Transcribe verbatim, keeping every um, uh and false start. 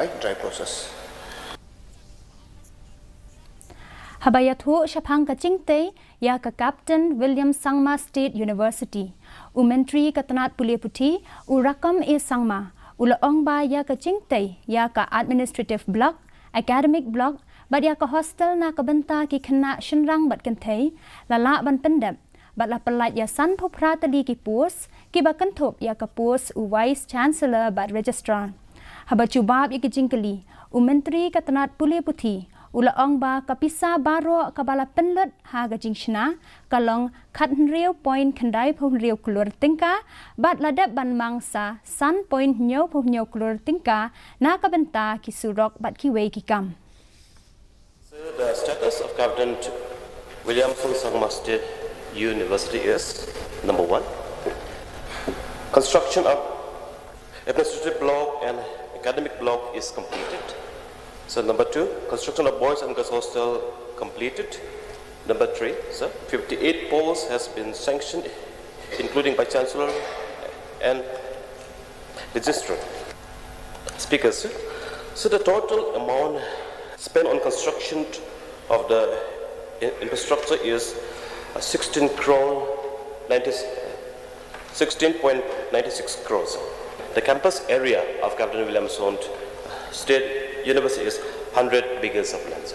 Dry process. Haba ïathuh shaphang ka jingtei ïa ka Captain William Sangma State University, u Myntri ka tnat pule puthi, u Rakkam A Sangma, u la ong ba ïa ka jingtei ïa ka administrative block, academic block, bad ïa ka hostel na ka bynta ki khynnah shynrang bad kynthei, la lah ban pyndep, bad la pyllait ïa sanphew phra tylli ki post, kiba kynthup ïa ka post u Vice Chancellor bad Registrar. Haba jubab ïa ki jingkylli, u Myntri ka tnat pule puthi, u la ong ba ka pisa baroh kaba la pynlut ha ka jingshna, ka long khathynriew point khyndaiphew hynriew klur tyngka, bad la dep ban mang sa san point hynñiewphew hynñiew klur tyngka, na ka bynta ki surok bad kiwei ki kam. So the status of Captain Williamson Sangma State University is, number one, construction of administrative block and academic block is completed. So number two, construction of boys and girls hostel completed. Number three, sir, fifty-eight posts has been sanctioned, including Vice Chancellor and Registrar. Speakers, so the total amount spent on construction of the i- infrastructure is uh, sixteen crore ninety, sixteen point nine six crores. The campus area of Captain Williamson State University is one hundred bighas of land.